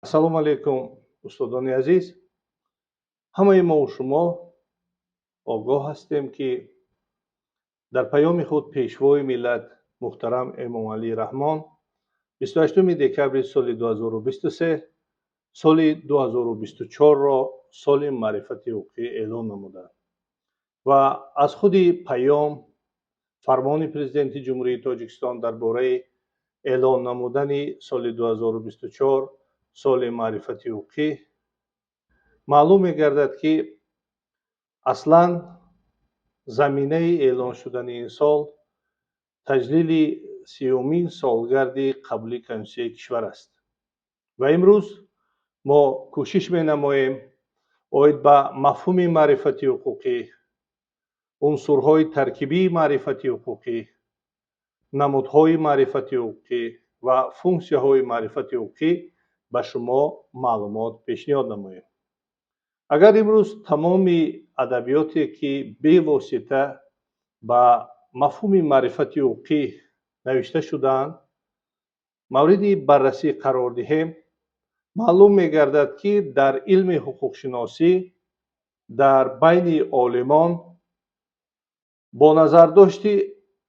Ассалому алайкум, устодони азиз. Ҳамаи мову шумо огоҳ ҳастем, ки дар паёми худ Пешвои миллат муҳтарам Эмомалӣ Раҳмон 28 декабри соли 2023 соли 2024-ро соли маърифати ҳуқуқӣ эълон намуданд ва аз худи паём, фармони Президенти Ҷумҳурии Тоҷикистон дар бораи эълон намудани соли 2024 соли маърифати ҳуқуқӣ маълум мегардад, ки аслан заминаи эълон шудани ин сол таҷлили 30-умин солгарди қабули Конститутсияи кишвар аст. Ва имрӯз мо кӯшиш менамоем оид ба мафҳуми маърифати ҳуқуқӣ, унсурҳои таркибии маърифати ҳуқуқӣ, намудҳои маърифати ҳуқуқӣ ва функсияҳои маърифати ҳуқуқӣ ба шумо маълумот пешниҳод намоем. Агар имрӯз тамоми адабиёте, ки бевосита ба мафҳуми маърифати ҳуқуқӣ навишта шудаанд, мавриди баррасӣ қарор диҳем, маълум мегардад, ки дар илми ҳуқуқшиносӣ дар байни олимон бо назардошти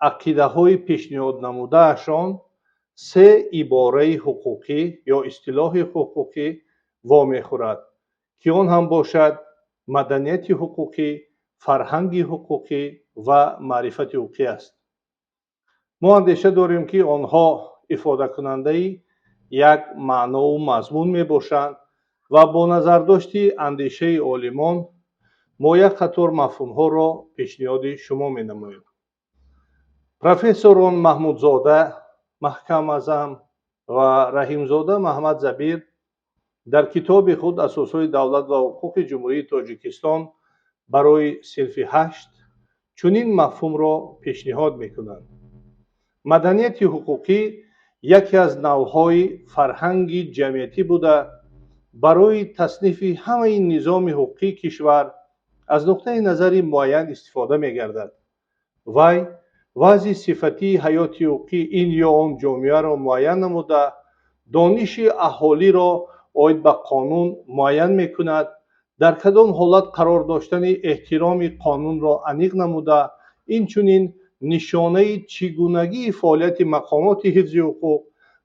ақидаҳои пешниҳоднамудаашон се ибораи ҳуқуқӣ ё истилоҳи ҳуқуқӣ вомехӯрад, ки он ҳам бошад маданияти ҳуқуқӣ, фарҳанги ҳуқуқӣ ва маърифати ҳуқуқӣ аст. Мо андеша дорем, ки онҳо ифодакунандаи як маънову мазмун мебошанд ва бо назардошти андешаи олимон мо як қатор мафҳумҳоро пешниҳоди шумо менамоем. Профессорон Маҳмудзода Маҳкам Азам ва Раҳимзода Маҳмад Забир дар китоби худ «Асосҳои давлат ва ҳуқуқи Ҷумҳурии Тоҷикистон барои синфи ҳашт» чунин мафҳумро пешниҳод мекунанд: маданияти ҳуқуқӣ яке аз навъҳои фарҳанги ҷамъиятӣ буда, барои таснифи ҳамаи низоми ҳуқуқии кишвар аз нуқтаи назари муайян истифода мегардад. Вай вазъи сифатии ҳаёти ҳуқуқии ин ё он ҷомеаро муайян намуда, дониши аҳолиро оид ба қонун муайян мекунад, дар кадом ҳолат қарор доштани эҳтироми қонунро аниқ намуда, инчунин нишонаи чӣ гунагии фаъолияти мақомоти ҳифзи ҳуқуқ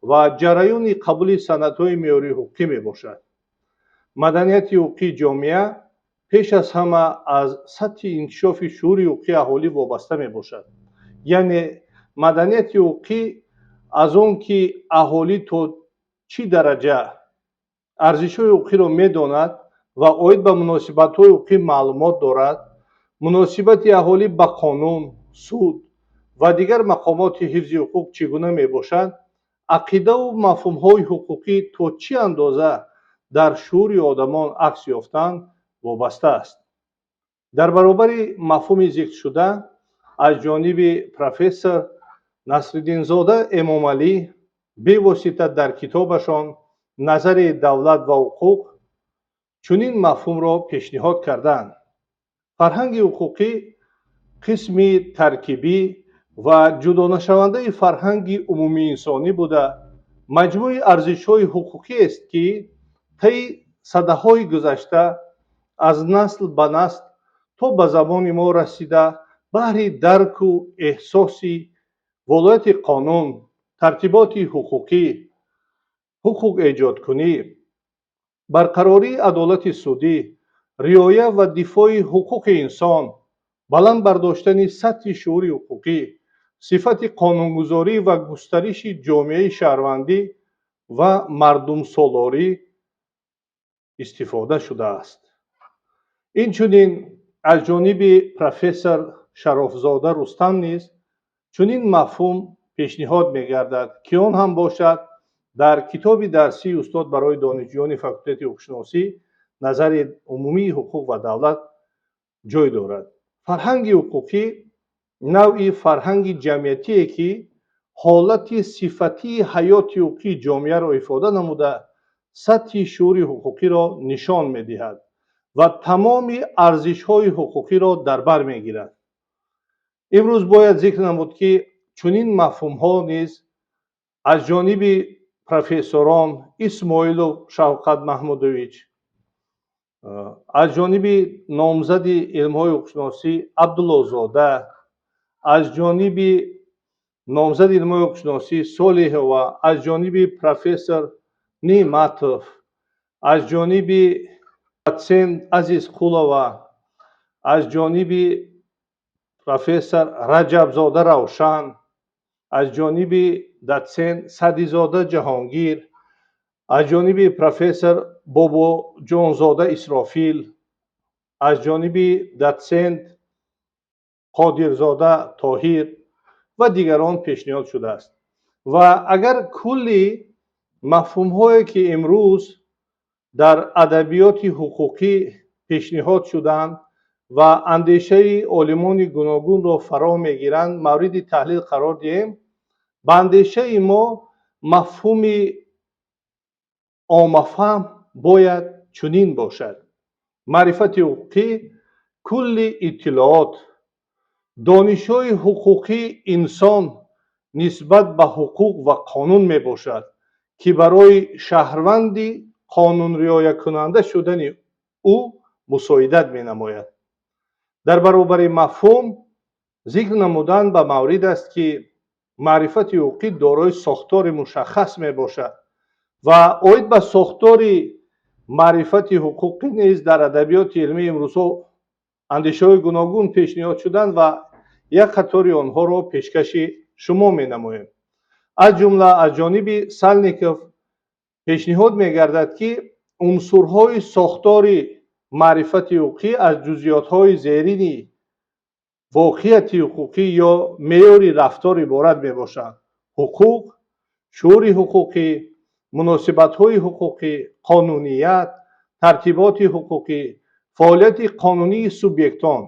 ва ҷараёни қабули санадҳои меъёрии ҳуқуқӣ мебошад. Маданияти ҳуқуқии ҷомеа пеш аз ҳама аз сатҳи инкишофи шуури ҳуқуқии аҳолӣ вобаста мебошад. Яъне маданияти ҳуқуқӣ аз он ки аҳолӣ то чӣ дараҷа арзишҳои ҳуқуқиро медонад ва оид ба муносибатҳои ҳуқуқӣ маълумот дорад, муносибати аҳолӣ ба қонун, суд ва дигар мақомоти ҳифзи ҳуқуқ чӣ гуна мебошад, ақидаву мафҳумҳои ҳуқуқӣ то чӣ андоза дар шуури одамон акс ёфтанд вобаста аст. Дар баробари мафҳуми зикршуда аз ҷониби профессор Насриддинзода Эмомалӣ бевосита дар китобашон «Назари давлат ва ҳуқуқ» чунин мафҳумро пешниҳод кардаанд: фарҳанги ҳуқуқӣ қисми таркибӣ ва ҷудонашавандаи фарҳанги умумиинсонӣ буда, маҷмӯи арзишҳои ҳуқуқиест, ки таи садаҳои гузашта аз насл ба насл то ба замони мо расида, баҳри дарку эҳсоси волояти қонун, тартиботи ҳуқуқӣ, ҳуқуқ эҷодкунӣ, барқарории адолати судӣ, риоя ва дифои ҳуқуқи инсон, баланд бардоштани сатҳи шуури ҳуқуқӣ, сифати қонунгузорӣ ва густариши ҷомеаи шаҳрвандӣ ва мардумсолорӣ истифода шудааст. Инчунин аз ҷониби профессор Шарофзода Рустам низ чунин мафҳум пешниҳод мегардад, ки он ҳам бошад дар китоби дарсии устод барои донишҷӯёни факултети ҳуқуқшиносӣ «Назари умумии ҳуқуқ ва давлат» ҷой дорад: фарҳанги ҳуқуқӣ навъи фарҳанги ҷамъиятие, ки ҳолати сифатии ҳаёти ҳуқуқии ҷомеаро ифода намуда, сатҳи шуури ҳуқуқиро нишон медиҳад ва тамоми арзишҳои ҳуқуқиро дар бар мегирад. Имрӯз бояд зикр намуд, ки чунин мафҳумҳо низ аз ҷониби Профессорон Исмоилов Шавқат Маҳмудович, аз ҷониби номзади илмҳои ҳуқуқшиносӣ Абдуллозода, аз ҷониби номзади илмҳои ҳуқуқшиносӣ Солиҳова, аз ҷониби профессор Неъматов, аз ҷониби дотсент Азизқулова, аз ҷониби профессор Раҷабзода Равшан, аз ҷониби дотсент Садизода Ҷаҳонгир, аз ҷониби профессор Бобоҷонзода Исрофил, аз ҷониби дотсент Қодирзода Тоҳир ва дигарон пешниҳод шудааст. Ва агар кулли мафҳумҳое, ки имрӯз дар адабиёти ҳуқуқӣ пешниҳод шуданд ва андешаи олимони гуногунро фаро мегиранд, мавриди таҳлил қарор диҳем, ба андешаи мо мафҳуми оммафаҳм бояд чунин бошад: маърифати ҳуқуқӣ кулли иттилоот, донишҳои ҳуқуқии инсон нисбат ба ҳуқуқ ва қонун мебошад, ки барои шаҳрванди қонунриоякунанда шудани ӯ мусоидат менамояд. Дар баробари мафҳум зикр намудан ба маврид аст, ки маърифати ҳуқуқӣ дорои сохтори мушаххас мебошад ва оид ба сохтори маърифати ҳуқуқӣ низ дар адабиёти илмии имрӯзҳо андешаҳои гуногун пешниҳод шуданд ва як қатори онҳоро пешкаши шумо менамоем. Аз ҷумла аз ҷониби Сальников пешниҳод мегардад, ки унсурҳои сохтори маърифати ҳуқуқӣ аз ҷузъиётҳои зерини воқеияти ҳуқуқӣ ё меъёри рафтор иборат мебошанд: ҳуқуқ, шуури ҳуқуқӣ, муносибатҳои ҳуқуқӣ, қонуният, тартиботи ҳуқуқӣ, фаъолияти қонунии субъектон.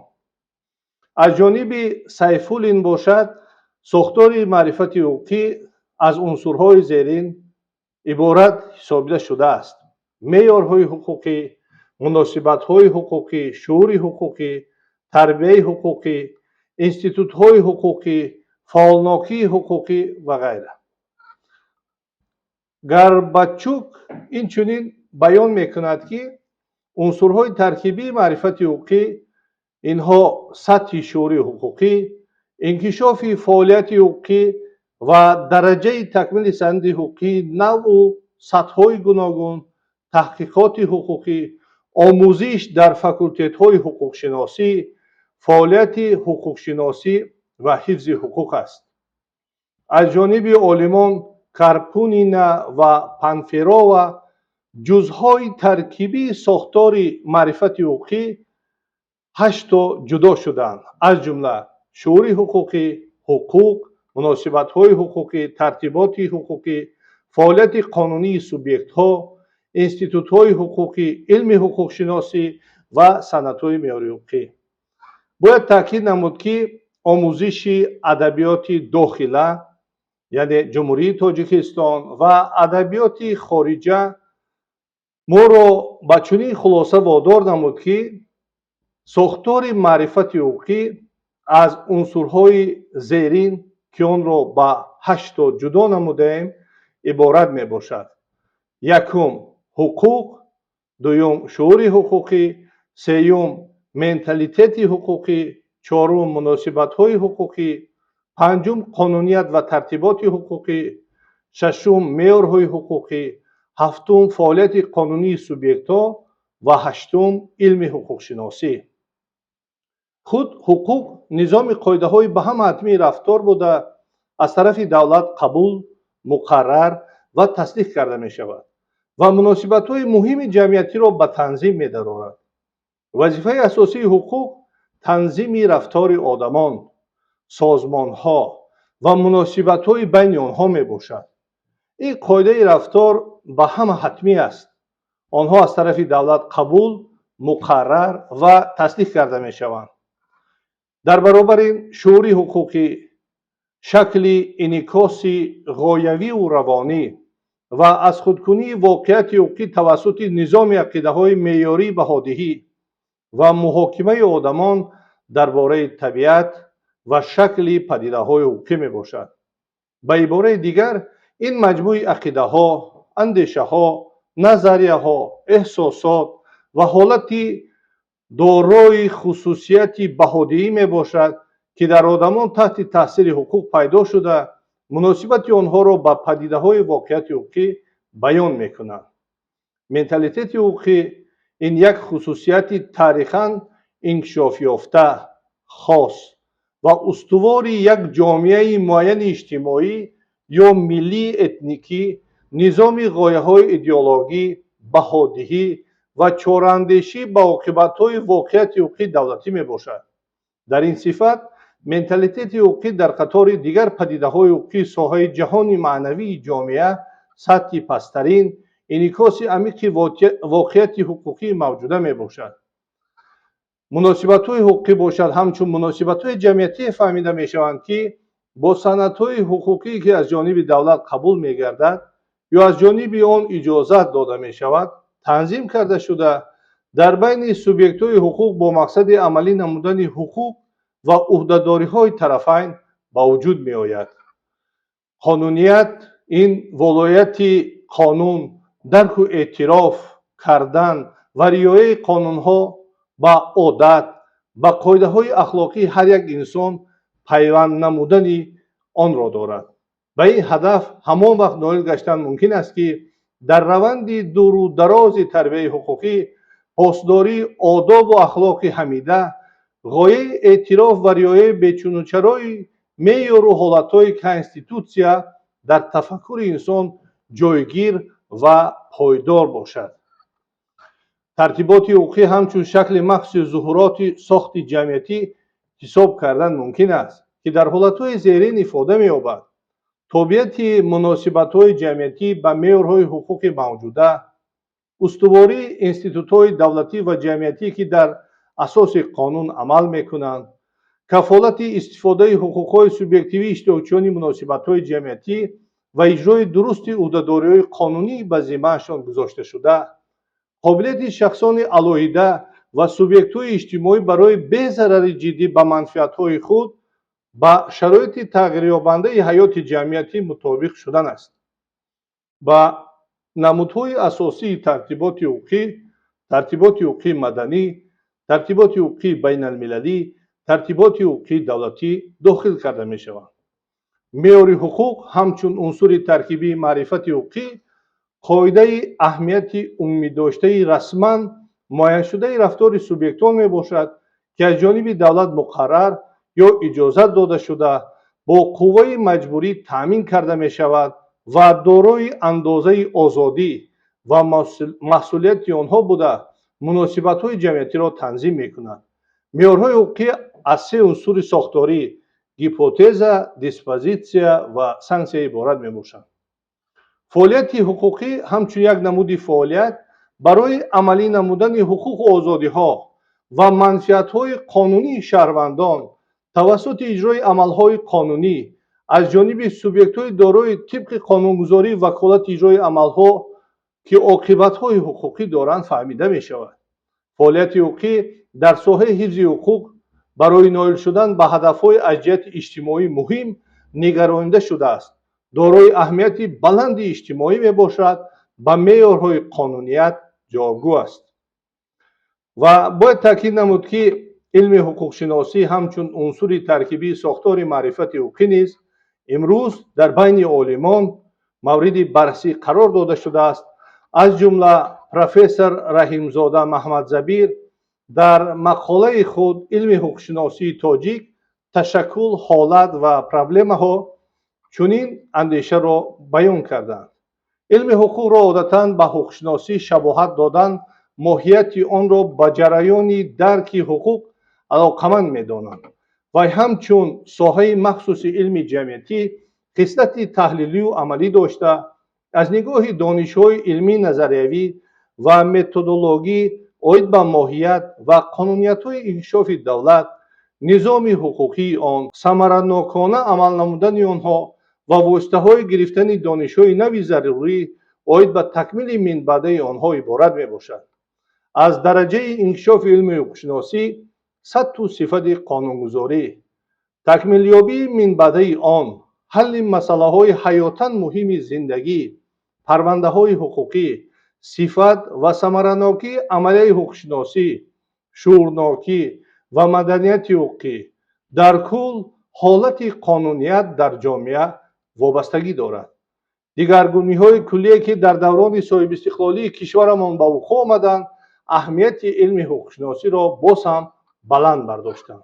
Аз ҷониби Сайфуллин бошад, сохтори маърифати ҳуқуқӣ аз унсурҳои зерин иборат ҳисобида шудааст: меъёрҳои ҳуқуқӣ, муносибатҳои ҳуқуқӣ, шуури ҳуқуқӣ, тарбияи ҳуқуқӣ, институтҳои ҳуқуқӣ, фаъолнокии ҳуқуқӣ ва ғайра. Горбачук инчунин баён мекунад, ки унсурҳои таркибии маърифати ҳуқуқӣ инҳо сатҳи шуури ҳуқуқӣ, инкишофи фаъолияти ҳуқуқӣ ва дараҷаи такмили санади ҳуқуқии навъу сатҳҳои гуногун, таҳқиқоти ҳуқуқӣ, омӯзиш дар факултетҳои ҳуқуқшиносӣ, фаъолияти ҳуқуқшиносӣ ва ҳифзи ҳуқуқ аст. Аз ҷониби олимон Карпунина ва Панферова ҷузъҳои таркибии сохтори маърифати ҳуқуқӣ ҳашто ҷудо шудаанд, аз ҷумла шуури ҳуқуқӣ, ҳуқуқ, муносибатҳои ҳуқуқӣ, тартиботи ҳуқуқӣ, фаъолияти қонунии субъектҳо, институтҳои ҳуқуқӣ, илми ҳуқуқшиносӣ ва санадҳои меъёрии ҳуқуқӣ. Бояд таъкид намуд, ки омӯзиши адабиёти дохила, яъне Ҷумҳурии Тоҷикистон, ва адабиёти хориҷа моро ба чунин хулоса водор намуд, ки сохтори маърифати ҳуқуқӣ аз унсурҳои зерин, ки онро ба ҳашто ҷудо намудаем, иборат мебошад: якум, ҳуқуқ, дуюм, шуури ҳуқуқӣ, сеюм, менталитети ҳуқуқӣ, чорум, муносибатҳои ҳуқуқӣ, панҷум, қонуният ва тартиботи ҳуқуқӣ, шашум, меъёрҳои ҳуқуқӣ, ҳафтум, фаъолияти қонунии субъектҳо ва ҳаштум, илми ҳуқуқшиносӣ. Худ ҳуқуқ низоми қоидаҳои ба ҳама ҳатмии рафтор буда, аз тарафи давлат қабул, муқаррар ва тасдиқ карда мешавад ва муносибатҳои муҳими ҷамъиятиро ба танзим медарорад. Вазифаи асосии ҳуқуқ танзими рафтори одамон, созмонҳо ва муносибатҳои байни онҳо мебошад. Ин қоидаи рафтор ба ҳама ҳатмӣ аст. Онҳо аз тарафи давлат қабул, муқаррар ва тасдиқ карда мешаванд. Дар баробари ин, шуури ҳуқуқӣ шакли инъикоси ғоявиву равонӣ ва аз худкунии воқеияти ҳуқуқӣ тавассути низоми ақидаҳои меъёрии баҳодиҳӣ ва муҳокимаи одамон дар бораи табиат ва шакли падидаҳои ҳуқуқӣ мебошад. Ба ибораи дигар, Ин маҷмӯи ақидаҳо, андешаҳо, назарияҳо, эҳсосот ва ҳолати дорои хусусияти баҳодиҳӣ мебошад, ки дар одамон таҳти таъсири ҳуқуқ пайдо шуда, муносибати онҳоро ба падидаҳои воқеияти ҳуқуқӣ баён мекунанд. Менталитети ҳуқуқӣ ин як хусусияти таърихан инкишофёфта, хос ва устувори як ҷомеаи муайяни иҷтимоӣ ё миллии этникӣ, низоми ғояҳои идеологӣ, баҳодиҳӣ ва чораандешӣ ба оқибатҳои воқеияти ҳуқуқии давлатӣ мебошад. Дар ин сифат менталитети ҳуқуқӣ дар қатори дигар падидаҳои ҳуқуқии соҳаи ҷаҳони маънавии ҷомеа сатҳи пасттарин инъикоси амиқи воқеияти ҳуқуқии мавҷуда мебошад. Муносибатҳои ҳуқуқӣ бошад, ҳамчун муносибатҳои ҷамъиятие фаҳмида мешаванд, ки бо санадҳои ҳуқуқие, ки аз ҷониби давлат қабул мегардад ё аз ҷониби он иҷозат дода мешавад, танзим карда шуда, дар байни субъектҳои ҳуқуқ бо мақсади амалӣ намудани ҳуқуқ ва ӯҳдадориҳои тарафайн ба вуҷуд меояд. Қонуният ин волояти қонун, дарку эътироф кардан ва риояи қонунҳо ба одат, ба қоидаҳои ахлоқии ҳар як инсон пайванд намудани онро дорад. Ба ин ҳадаф ҳамон вақт ноил гаштан мумкин аст, ки дар раванди дуру дарози тарбияи ҳуқуқӣ посдории одобу ахлоқи ҳамида, ғояи эътироф ва риояи бечунучарои меъёру ҳолатҳои конститутсия дар тафаккури инсон ҷойгир ва пойдор бошад. Тартиботи ҳуқуқӣ ҳамчун шакли махсуси зуҳуроти сохти ҷамъиятӣ ҳисоб кардан мумкин аст, ки дар ҳолатҳои зерин ифода меёбад: тобеияти муносибатҳои ҷамъиятӣ ба меъёрҳои ҳуқуқи мавҷуда, устувории институтҳои давлатӣ ва ҷамъиятӣ, ки дар асоси қонун амал мекунанд, кафолати истифодаи ҳуқуқҳои субъективии иштирокчиёни муносибатҳои ҷамъиятӣ ва иҷрои дурусти ӯҳдадориҳои қонунӣ ба зиммаашон гузошташуда, қобилияти шахсони алоҳида ва субъектҳои иҷтимоӣ барои безарари ҷиддӣ ба манфиатҳои худ ба шароити тағйирёбандаи ҳаёти ҷамъиятӣ мутобиқ шудан аст. Ба намудҳои асосии тартиботи ҳуқуқӣ тартиботи ҳуқуқии маданӣ, тартиботи ҳуқуқии байналмилалӣ, тартиботи ҳуқуқии давлатӣ дохил карда мешаванд. Меъёри ҳуқуқ ҳамчун унсури таркибии маърифати ҳуқуқӣ қоидаи аҳамияти умумидоштаи расман муайяншудаи рафтори субъектҳо мебошад, ки аз ҷониби давлат муқаррар ё иҷозат дода шуда, бо қувваи маҷбурӣ таъмин карда мешавад ва дорои андозаи озодӣ ва масъулияти онҳо буда, муносибатҳои ҷамъиятиро танзим мекунад. Меъёрҳои ҳуқуқӣ аз се унсури сохторӣ: гипотеза, диспозитсия ва санксия иборат мебошанд. Фаъолияти ҳуқуқӣ ҳамчун як намуди фаъолият барои амалӣ намудани ҳуқуқу озодиҳо ва манфиатҳои қонунии шаҳрвандон тавассути иҷрои амалҳои қонунӣ аз ҷониби субъектҳои дорои тибқи қонунгузорӣ ваколати иҷрои амалҳо, ки оқибатҳои ҳуқуқӣ доранд, фаҳмида мешавад. Фаъолияти ҳуқуқӣ дар соҳаи ҳифзи ҳуқуқ барои ноил шудан ба ҳадафҳои аз ҷиҳати иҷтимоӣ муҳим нигаронида шудааст, дорои аҳамияти баланди иҷтимоӣ мебошад, ба меъёрҳои қонуният ҷавобгӯ аст. Ва бояд таъкид намуд, ки илми ҳуқуқшиносӣ ҳамчун унсури таркибии сохтори маърифати ҳуқуқӣ низ имрӯз дар байни олимон мавриди баррасӣ қарор дода шудааст. Аз ҷумла профессор Раҳимзода Маҳмадзабир дар мақолаи худ «Илми ҳуқуқшиносии тоҷик: ташаккул, ҳолат ва проблемаҳо» чунин андешаро баён карданд: Илми ҳуқуқро одатан ба ҳуқуқшиносӣ шабоҳат додан, моҳияти онро ба ҷараёни дарки ҳуқуқ алоқаманд медонанд. Вай ҳамчун соҳаи махсуси илми ҷамъиятӣ хислати таҳлилию амалӣ дошта, аз нигоҳи донишҳои илмии назариявӣ ва методологӣ оид ба моҳият ва қонуниятҳои инкишофи давлат, низоми ҳуқуқии он, самаранокона амал намудани онҳо ва воситаҳои гирифтани донишҳои нави зарурӣ оид ба такмили минбаъдаи онҳо иборат мебошад. Аз дараҷаи инкишофи илми ҳуқуқшиносӣ сатҳу сифати қонунгузорӣ, такмилёбии минбаъдаи он, Ҳалли масъалаҳои ҳаётан муҳими зиндагӣ, парвандаҳои ҳуқуқӣ, сифат ва самаранокии амалияи ҳуқуқшиносӣ, шуурнокӣ ва маданияти ҳуқуқӣ, дар кул ҳолати қонуният дар ҷомеа вобастагӣ дорад. Дигаргуниҳои куллие, ки дар даврони соҳибистиқлолии кишварамон ба вуқӯъ омаданд, аҳамияти илми ҳуқуқшиносиро боз ҳам баланд бардоштанд.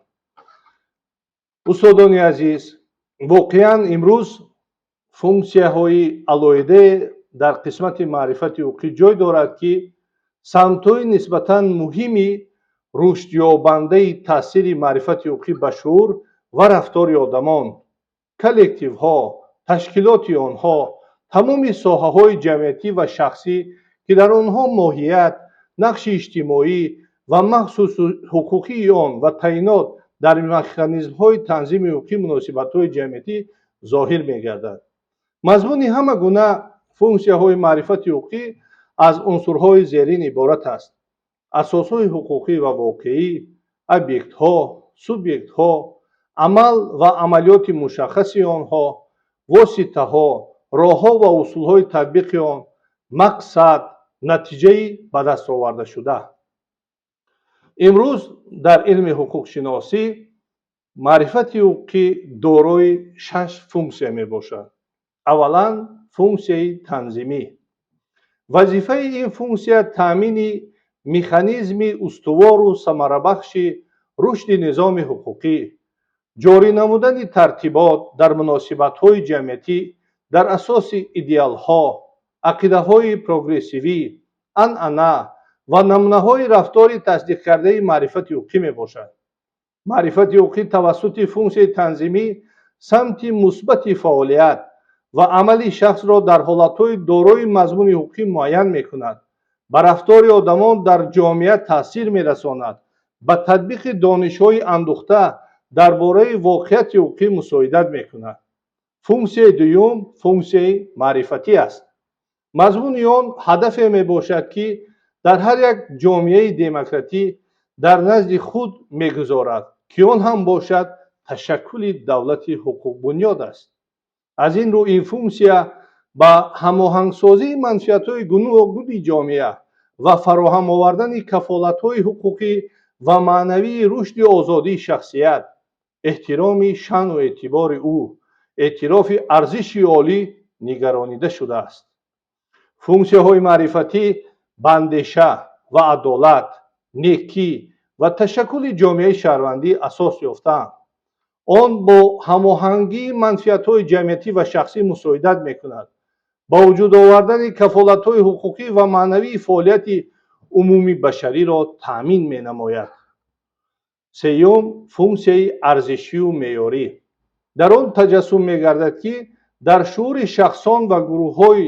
Устодони азиз, воқеан, имрӯз функсияҳои алоҳидае дар қисмати маърифати ҳуқуқӣ ҷой дорад, ки самтҳои нисбатан муҳими рушдёбандаи таъсири маърифати ҳуқуқӣ ба шуур ва рафтори одамон, коллективҳо, ташкилоти онҳо, тамоми соҳаҳои ҷамъиятӣ ва шахсӣ, ки дар онҳо моҳият, нақши иҷтимоӣ ва махсусу ҳуқуқии он ва таъинот дар механизмҳои танзими ҳуқуқии муносибатҳои ҷамъиятӣ зоҳир мегардад. Мазмуни ҳама гуна функсияҳои маърифати ҳуқуқӣ аз унсурҳои зерин иборат аст: асосҳои ҳуқуқӣ ва воқеӣ, объектҳо, субъектҳо, амал ва амалиёти мушаххаси онҳо, воситаҳо, роҳҳо ва усулҳои татбиқи он, мақсад, натиҷаи ба даст овардашуда. Имрӯз дар илми ҳуқуқшиносӣ маърифати ҳуқуқӣ дорои шаш функсия мебошад. Аввалан, функсияи танзимӣ. Вазифаи ин функсия таъмини механизми устувору самарабахши рушди низоми ҳуқуқӣ, ҷорӣ намудани тартибот дар муносибатҳои ҷамъиятӣ дар асоси идеалҳо, ақидаҳои прогрессивӣ, анъана ва намунаҳои рафтори тасдиқкардаи маърифати ҳуқуқӣ мебошад. Маърифати ҳуқуқӣ тавассути функсияи танзимӣ самти мусбати фаъолият ва амали шахсро дар ҳолатҳои дорои мазмуни ҳуқуқӣ муайян мекунад, ба рафтори одамон дар ҷомеа таъсир мерасонад, ба татбиқи донишҳои андӯхта дар бораи воқеияти ҳуқуқӣ мусоидат мекунад. Функсияи дуюм функсияи маърифатӣ аст. Мазмуни он ҳадафе мебошад, ки дар ҳар як ҷомеаи демократӣ дар назди худ мегузорад, ки он ҳам бошад ташаккули давлати ҳуқуқбунёд аст. Аз ин рӯ ин функсия ба ҳамоҳангсозии манфиатҳои гуногуни ҷомеа ва фароҳам овардани кафолатҳои ҳуқуқӣ ва маънавии рушди озодии шахсият, эҳтироми шаъну эътибори ӯ, эътирофи арзиши олӣ нигаронида шудааст. Функсияҳои маърифатӣ ба андеша ва адолат, некӣ ва ташаккули ҷомеаи шаҳрвандӣ асос ёфтаанд. Он бо ҳамоҳангии манфиатҳои ҷамъиятӣ ва шахсӣ мусоидат мекунад, ба вуҷуд овардани кафолатҳои ҳуқуқӣ ва маънавии фаъолияти умумибашариро таъмин менамояд. Сеюм, функсияи арзишию меъёрӣ. Дар он таҷассум мегардад, ки дар шуури шахсон ва гурӯҳҳои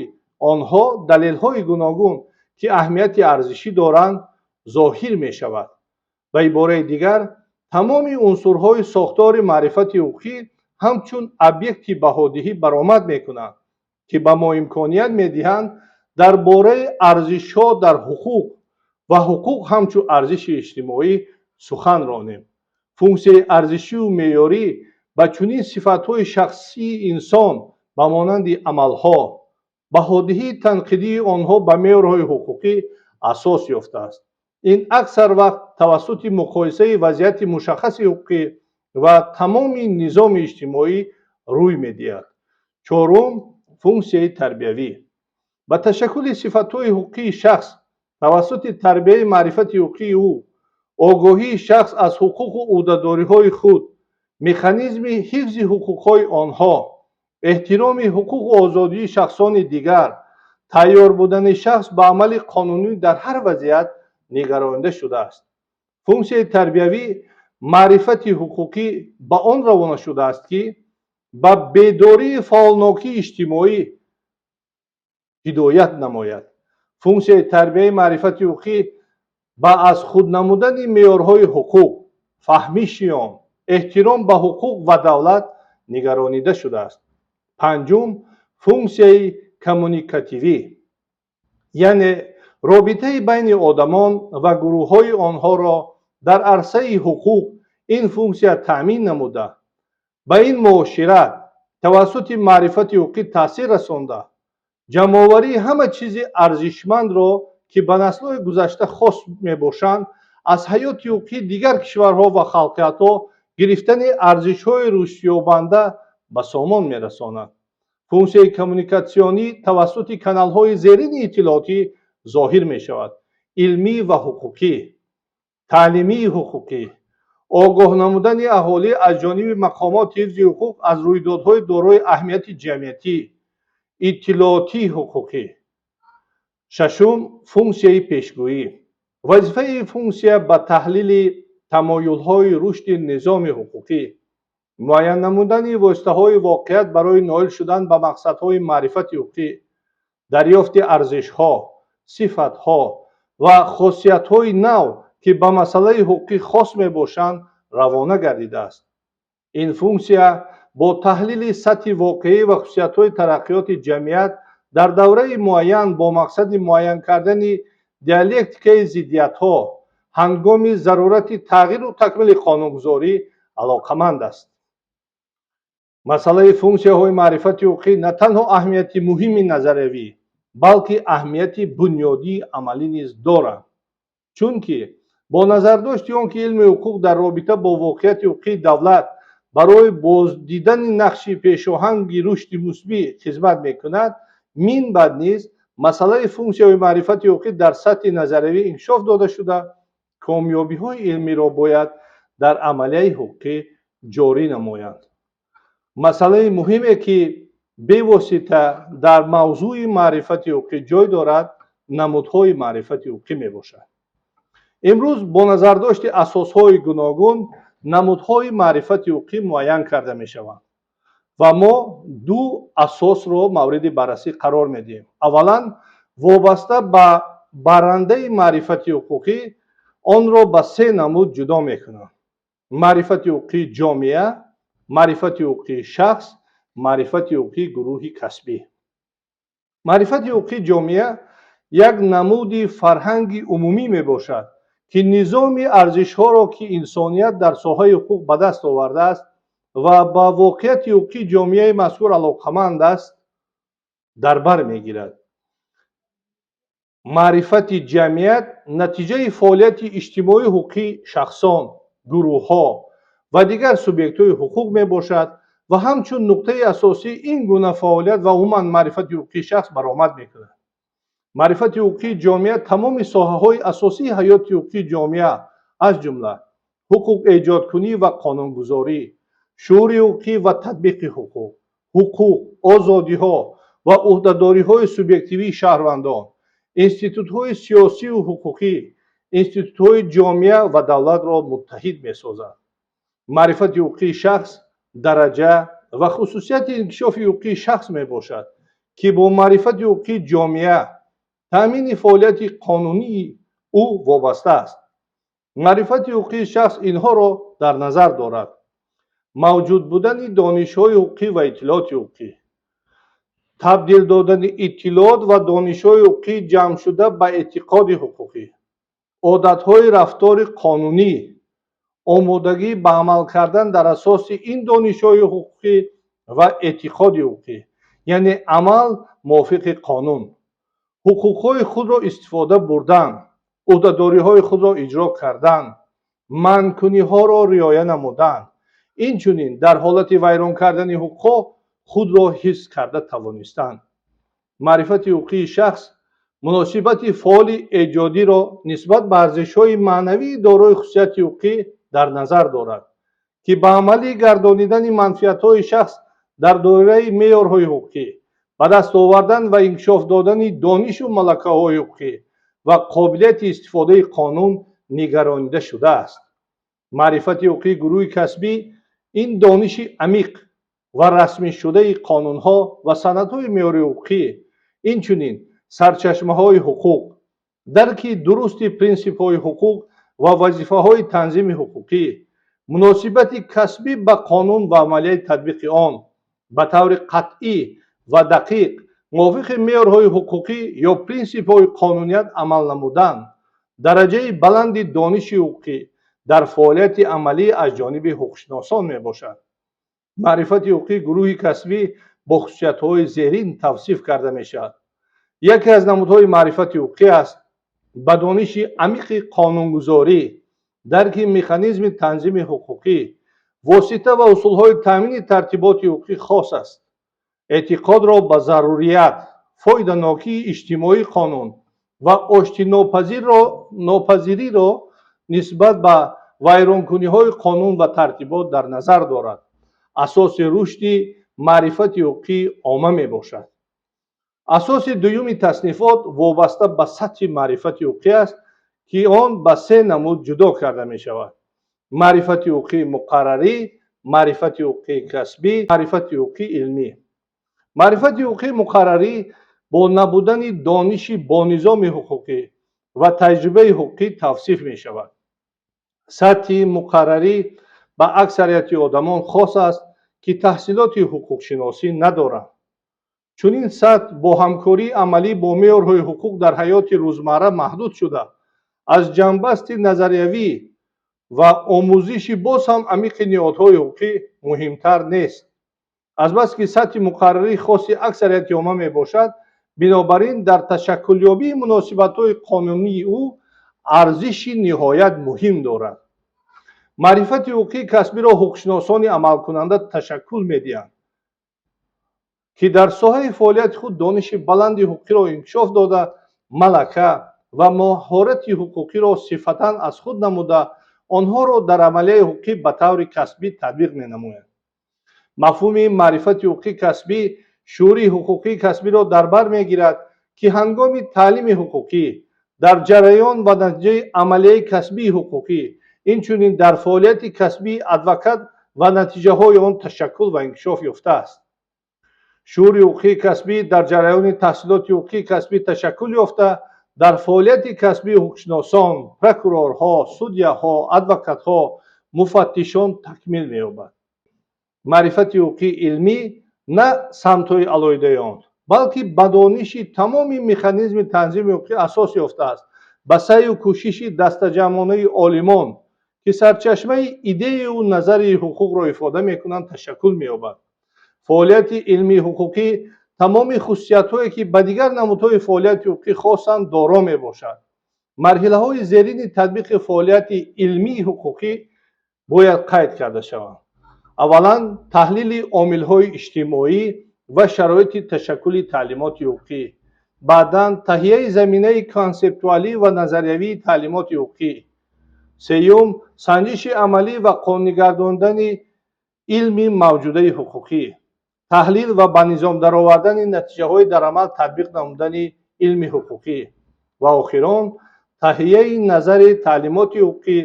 онҳо далелҳои гуногун, ки аҳамияти арзишӣ доранд, зоҳир мешавад. Ба ибораи дигар, тамоми унсурҳои сохтори маърифати ҳуқуқӣ ҳамчун объекти баҳодиҳӣ баромад мекунанд, ки ба мо имконият медиҳанд дар бораи арзишҳо дар ҳуқуқ ва ҳуқуқ ҳамчун арзиши иҷтимоӣ сухан ронем. Функсияи арзишию меъёрӣ ба чунин сифатҳои шахсии инсон ба монанди амалҳо, баҳодиҳии танқидии онҳо ба меъёрҳои ҳуқуқӣ асос ёфтааст. Ин аксар вақт тавассути муқоисаи вазъияти мушаххаси ҳуқуқӣ ва тамоми низоми иҷтимоӣ рӯй медиҳад. Чорум, функсияи тарбиявӣ. Ба ташаккули сифатҳои ҳуқуқии шахс тавассути тарбияи маърифати ҳуқуқии ӯ, огоҳии шахс аз ҳуқуқу ӯҳдадориҳои худ, механизми ҳифзи ҳуқуқҳои онҳо, эҳтироми ҳуқуқу озодии шахсони дигар, тайёр будани шахс ба амали қонунӣ дар ҳар вазъият нигаронида шудааст. Функсияи тарбиявӣ маърифати ҳуқуқӣ ба он равона шудааст, ки ба бедории фаъолнокии иҷтимоӣ ҳидоят намояд. Функсияи тарбияи маърифати ҳуқуқӣ ба аз худ намудани меъёрҳои ҳуқуқ, фаҳмиши он, эҳтиром ба ҳуқуқ ва давлат нигаронида шудааст. Панҷум, функсияи коммуникативӣ, яъне робитаи байни одамон ва гурӯҳҳои онҳоро дар арсаи ҳуқуқ ин функсия таъмин намуда, ба ин муошират Тавассути маърифати ҳуқуқӣ таъсир расонда, ҷамъоварии ҳама чизи арзишмандро, ки ба наслҳои гузашта хос мебошанд, аз ҳаёти ҳуқуқии дигар кишварҳо ва халқиятҳо гирифтани арзишҳои рушдёбанда ба сомон мерасонад. Функсияи коммуникатсионӣ тавассути каналҳои зерини иттилоотӣ зоҳир мешавад: илмӣ ва ҳуқуқӣ, таълимии ҳуқуқӣ, огоҳ намудани аҳолӣ аз ҷониби мақомоти ҳифзи ҳуқуқ аз рӯйдодҳои дорои аҳамияти ҷамъиятӣ, иттилоотии ҳуқуқӣ. Шашум, функсияи пешгӯӣ. Вазифаи функсия ба таҳлили тамоюлҳои рушди низоми ҳуқуқӣ, муайян намудани воситаҳои воқеият барои ноил шудан ба мақсадҳои маърифати ҳуқуқӣ, дарёфти арзишҳо, сифатҳо ва хосиятҳои нав, ки ба масъалаи ҳуқуқӣ хос мебошанд, равона гардидааст. Ин функсия бо таҳлили сатҳи воқеӣ ва хусусиятҳои тараққиёти ҷамъият дар давраи муайян бо мақсади муайян кардани диалектикаи зиддиятҳо ҳангоми зарурати тағйиру такмили қонунгузорӣ алоқаманд аст. Масъалаи функсияҳои маърифати ҳуқуқӣ на танҳо аҳамияти муҳими назариявӣ, балки аҳамияти бунёдии амалӣ низ дорад, чунки бо назардошти он ки илми ҳуқуқ дар робита бо воқеияти ҳуқуқии давлат барои боздидани нақши пешоҳанги рушди мусбӣ хизмат мекунад, мин баъд низ масъалаи функсияҳои маърифати ҳуқуқӣ дар сатҳи назариявӣ инкишоф дода шуда, комёбиҳои илмиро бояд дар амалияи ҳуқуқӣ ҷорӣ намоянд. Масъалаи муҳиме, ки бевосита дар мавзӯи маърифати ҳуқуқӣ ҷой дорад, намудҳои маърифати ҳуқуқӣ мебошад. Имрӯз бо назардошти асосҳои гуногун намудҳои маърифати ҳуқуқӣ муайян карда мешаванд ва мо ду асосро мавриди баррасӣ қарор медиҳем. Аввалан, вобаста ба баррандаи маърифати ҳуқуқӣ онро ба се намуд ҷудо мекунанд: маърифати ҳуқуқии ҷомеа, маърифати ҳуқуқии шахс, маърифати ҳуқуқии гурӯҳи касбӣ. Маърифати ҳуқуқии ҷомеа як намуди фарҳанги умумӣ мебошад, ки низоми арзишҳоро, ки инсоният дар соҳаи ҳуқуқ ба даст овардааст ва ба воқеияти ҳуқуқии ҷомеаи мазкур алоқаманд аст, дар бар мегирад. Маърифати ҷамъият натиҷаи фаъолияти иҷтимоии ҳуқуқии шахсон, гурӯҳҳо ва дигар субъектҳои ҳуқуқ мебошад ва ҳамчун нуқтаи асосии ин гуна фаъолият ва умуман маърифати ҳуқуқии шахс баромад мекунад. Маърифати ҳуқуқии ҷомеа тамоми соҳаҳои асосии ҳаёти ҳуқуқии ҷомеа, аз ҷумла ҳуқуқ эҷодкунӣ ва қонунгузорӣ, шуури ҳуқуқӣ ва татбиқи ҳуқуқ, ҳуқуқ, озодиҳо ва ӯҳдадориҳои субъективии шаҳрвандон, институтҳои сиёсию ҳуқуқӣ, институтҳои ҷомеа ва давлатро муттаҳид месозад. Маърифати ҳуқуқии шахс дараҷа ва хусусияти инкишофи ҳуқуқии шахс мебошад, ки бо маърифати ҳуқуқии ҷомеа, таъмини фаъолияти қонунии ӯ вобаста аст. Маърифати ҳуқуқии шахс инҳоро дар назар дорад: мавҷуд будани донишҳои ҳуқуқӣ ва иттилооти ҳуқуқӣ, табдил додани иттилоот ва донишҳои ҳуқуқии ҷамъшуда ба эътиқоди ҳуқуқӣ, одатҳои рафтори қонунӣ, омодагӣ ба амал кардан дар асоси ин донишҳои ҳуқуқӣ ва эътиқоди ҳуқуқӣ, яъне амал мувофиқи қонун, ҳуқуқҳои худро истифода бурдан, ӯҳдадориҳои худро иҷро кардан, манъкуниҳоро риоя намудан, инчунин дар ҳолати вайрон кардани ҳуқуқҳо худро ҳифз карда тавонистан. Маърифати ҳуқуқии шахс муносибати фаъоли эҷодиро нисбат ба арзишҳои маънавии дорои хусусияти ҳуқуқӣ дар назар дорад, ки ба амалӣ гардонидани манфиатҳои шахс дар доираи меъёрҳои ҳуқуқӣ, ба даст овардан ва инкишоф додани донишу малакаҳои ҳуқуқӣ ва қобилияти истифодаи қонун нигаронида шудааст. Маърифати ҳуқуқии гурӯҳи касбӣ ин дониши амиқ ва расмишудаи қонунҳо ва санадҳои меъёрии ҳуқуқӣ, инчунин сарчашмаҳои ҳуқуқ, дарки дурусти принсипҳои ҳуқуқ ва вазифаҳои танзими ҳуқуқӣ, муносибати касбӣ ба қонун ва амалияи татбиқи он ба таври қатъӣ ва дақиқ мувофиқи меъёрҳои ҳуқуқӣ ё принсипҳои қонуният амал намудан, дараҷаи баланди дониши ҳуқуқӣ дар фаъолияти амалӣ аз ҷониби ҳуқуқшиносон мебошад. Маърифати ҳуқуқии гурӯҳи касбӣ бо хусусиятҳои зерин тавсиф карда мешавад. Яке аз намудҳои маърифати ҳуқуқӣ аст, ба дониши амиқи қонунгузорӣ, дарки механизми танзими ҳуқуқӣ, восита ва усулҳои таъмини тартиботи ҳуқуқӣ хос аст. Эътиқодро ба зарурият, фоиданокии иҷтимоии қонун ва оштинопазириро нисбат ба вайронкуниҳои қонун ва тартибот дар назар дорад. Асоси рушди маърифати ҳуқуқии омма мебошад. Асоси дуюми таснифот вобаста ба сатҳи маърифати ҳуқуқӣ аст, ки он ба се намуд ҷудо карда мешавад: маърифати ҳуқуқии муқаррарӣ, маърифати ҳуқуқии касбӣ, маърифати ҳуқуқии илмӣ. Маърифати ҳуқуқии муқаррарӣ бо набудани дониши бонизоми ҳуқуқӣ ва таҷрибаи ҳуқуқӣ тавсиф мешавад. Сатҳи муқаррарӣ ба аксарияти одамон хос аст, ки таҳсилоти ҳуқуқшиносӣ надоранд. Чунин сатҳ бо ҳамкории амалӣ бо меъёрҳои ҳуқуқ дар ҳаёти рӯзмарра маҳдуд шуда, аз ҷанбасти назариявӣ ва омӯзиши боз ҳам амиқи ниҳодҳои ҳуқуқӣ муҳимтар нест. Азбаски сатҳи муқаррарӣ хоси аксарияти омма мебошад, бинобар ин дар ташаккулёбии муносибатҳои қонунии ӯ арзиши ниҳоят муҳим дорад. Маърифати ҳуқуқии касбиро ҳуқуқшиносони амалкунанда ташаккул медиҳанд, ки дар соҳаи фаъолияти худ дониши баланди ҳуқуқиро инкишоф дода, малака ва маҳорати ҳуқуқиро сифатан аз худ намуда, онҳоро дар амалияи ҳуқуқӣ ба таври касбӣ татбиқ менамоянд. Мафҳуми маърифати ҳуқуқии касбӣ шуури ҳуқуқии касбиро дар бар мегирад, ки ҳангоми таълими ҳуқуқӣ, дар ҷараён ва натиҷаи амалияи касбии ҳуқуқӣ, инчунин дар фаъолияти касбии адвокат ва натиҷаҳои он ташаккул ва инкишоф ёфтааст. Шуури ҳуқуқии касбӣ дар ҷараёни таҳсилоти ҳуқуқии касбӣ ташаккул ёфта, дар фаъолияти касбии ҳуқуқшиносон, прокурорҳо, судяҳо, адвокатҳо, муфаттишон такмил меёбад. Маърифати ҳуқуқии илмӣ на самтҳои алоҳидаи он, балки ба дониши тамоми механизми танзими ҳуқуқӣ асос ёфтааст, ба саъю кӯшиши дастаҷамъонаи олимон, ки сарчашмаи идеяю назарии ҳуқуқро ифода мекунанд, ташаккул меёбад. Фаъолияти илмии ҳуқуқӣ тамоми хусусиятҳое, ки ба дигар намудҳои фаъолияти ҳуқуқӣ хосанд, доро мебошад. Марҳилаҳои зерини татбиқи фаъолияти илмии ҳуқуқӣ бояд қайд карда шаванд. Аввалан, таҳлили омилҳои иҷтимоӣ ва шароити ташаккули таълимоти ҳуқуқӣ, баъдан таҳияи заминаи консептуалӣ ва назариявии таълимоти ҳуқуқӣ, сеюм, санҷиши амалӣ ва қонунигардондани илми мавҷудаи ҳуқуқӣ, таҳлил ва ба низом даровардани натиҷаҳои дар амал татбиқ намудани илми ҳуқуқӣ ва охирон, таҳияи назари таълимоти ҳуқуқӣ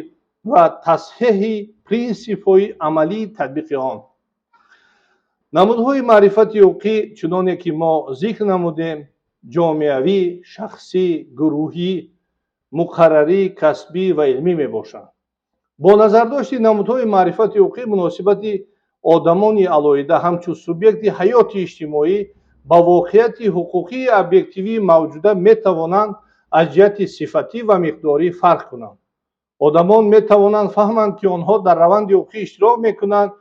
ва тасҳеҳи принсипҳои амалии татбиқи он. Намудҳои маърифати ҳуқуқӣ, чуноне ки мо зикр намудем, ҷомеавӣ, шахсӣ, гурӯҳӣ, муқаррарӣ, касбӣ ва илмӣ мебошанд. Бо назардошти намудҳои маърифати ҳуқуқӣ, муносибати одамони алоҳида ҳамчун субъекти ҳаёти иҷтимоӣ ба воқеияти ҳуқуқии объективии мавҷуда метавонанд аз ҷиҳати сифатӣ ва миқдорӣ фарқ кунанд. Одамон метавонанд фаҳманд, ки онҳо дар раванди ҳуқуқӣ иштирок мекунанд,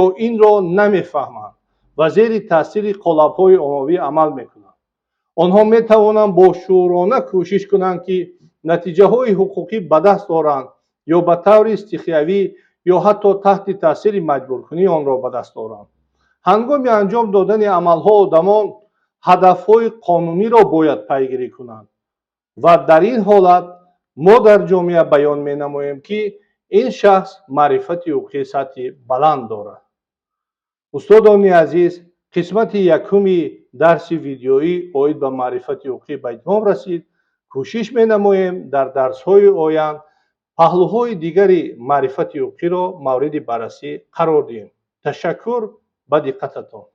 ё инро намефаҳманд ва зери таъсири қолабҳои оммавӣ амал мекунанд. Онҳо метавонанд бошуурона кӯшиш кунанд, ки натиҷаҳои ҳуқуқӣ ба даст оранд, ё ба таври стихиявӣ ё ҳатто таҳти таъсири маҷбуркунӣ онро ба даст оранд. Ҳангоми анҷом додани амалҳо одамон ҳадафҳои қонуниро бояд пайгирӣ кунанд ва дар ин ҳолат мо дар ҷомеа баён менамоем, ки ин шахс маърифати ҳуқуқии сатҳи баланд дорад. Устодони азиз, қисмати якуми дарси видеоӣ оид ба маърифати ҳуқуқӣ ба итмом расид. Кӯшиш менамоем, дар дарсҳои оянд паҳлӯҳои дигари маърифати ҳуқуқиро мавриди баррасӣ қарор диҳем. Ташаккур ба диққататон.